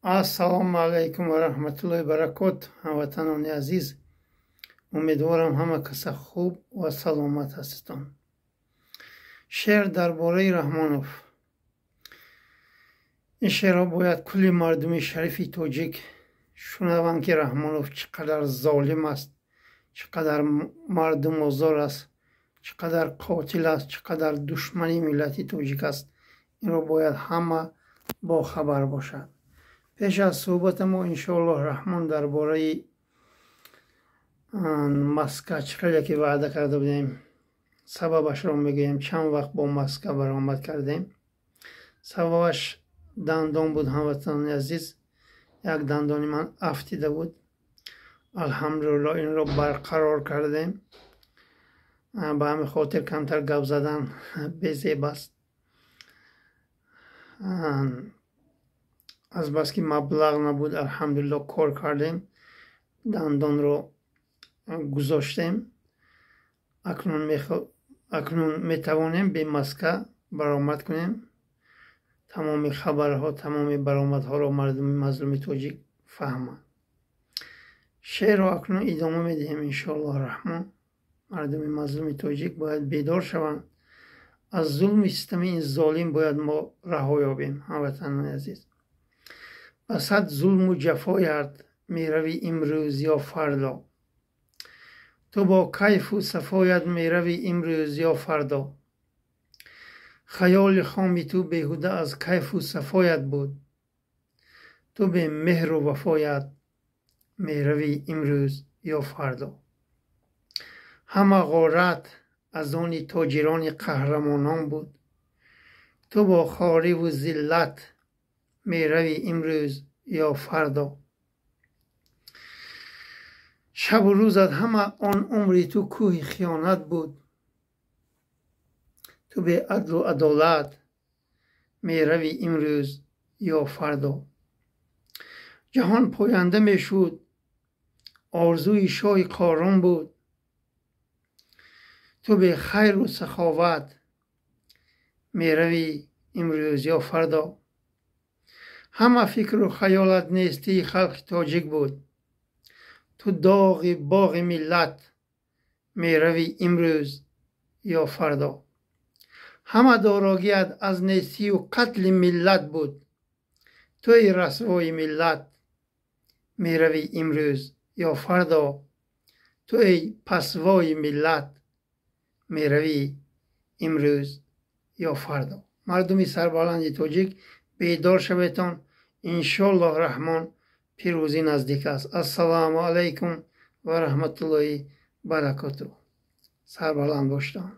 Ассалому алайкум ва раҳматуллоҳи баракот, ҳамватанони азиз. Умедворам, ҳама каса хуб ва саломат ҳастетон. Шеър дар бораи Раҳмонов. Ин шеърро бояд кулли мардуми шарифи тоҷик шунаванд, ки Раҳмонов чӣ қадар золим аст, чӣ қадар мардумозор аст, чӣ қадар қотил аст, чӣ қадар душмани миллати тоҷик аст. Инро бояд ҳама бохабар бошад. Пеш аз суҳбата мо, иншоаллоҳ Раҳмон, дар бораи маска, чӣ хеле ки ваъда карда будем, сабабашро мегӯем. Чанд вақт бо маска баромад кардем? Сабабаш дандон буд, ҳамватанони азиз. Як дандони ман афтида буд. Алҳамдулилло, инро барқарор кардем. Ба ҳамин хотир камтар гап задан безеб аст. Азбаски маблағ набуд, алҳамдулилло, кор кардем, дандонро гузоштем. Акнун метавонем бе маска баромад кунем, тамоми хабарҳо, тамоми баромадҳоро мардуми мазлуми тоҷик фаҳманд. Шеърро акнун идома медиҳем, иншоаллоҳ Раҳмон. Мардуми мазлуми тоҷик бояд бедор шаванд. Аз зулми систами ин золим бояд мо раҳо ёбем, ҳамватанони азиз. Ба сад зулму ҷафоят меравӣ имрӯз ё фардо, ту бо кайфу сафоят меравӣ имрӯз ё фардо. Хаёли хоми ту беҳуда аз кайфу сафоят буд, ту бе меҳру вафоят меравӣ имрӯз ё фардо. Ҳама ғорат аз они тоҷирони қаҳрамонон буд, ту бо хориву зиллат меравӣ имрӯз ё фардо. Шабу рӯзат ҳама он умри ту кӯҳи хиёнат буд, ту беадлу адолат меравӣ имрӯз ё фардо. Ҷаҳон поянда мешуд, орзуи шоҳи Қорун буд, ту бехайру саховат меравӣ имрӯз ё фардо. Ҳама фикру хаёлат нестии халқи тоҷик буд, ту доғи боғи миллат меравӣ имрӯз ё фардо. Ҳама дорогият аз нестию қатли миллат буд, туи расвои миллат меравӣ имрӯз ё фардо. Туи пасвои миллат меравӣ имрӯз ё фардо. Мардуми сарбаланди тоҷик, бедор шаветон. Иншоаллоҳ Раҳмон, пирӯзӣ наздик аст. Ассалому алайкум ва раҳматуллоҳи баракоту. Сарбаланд боштон.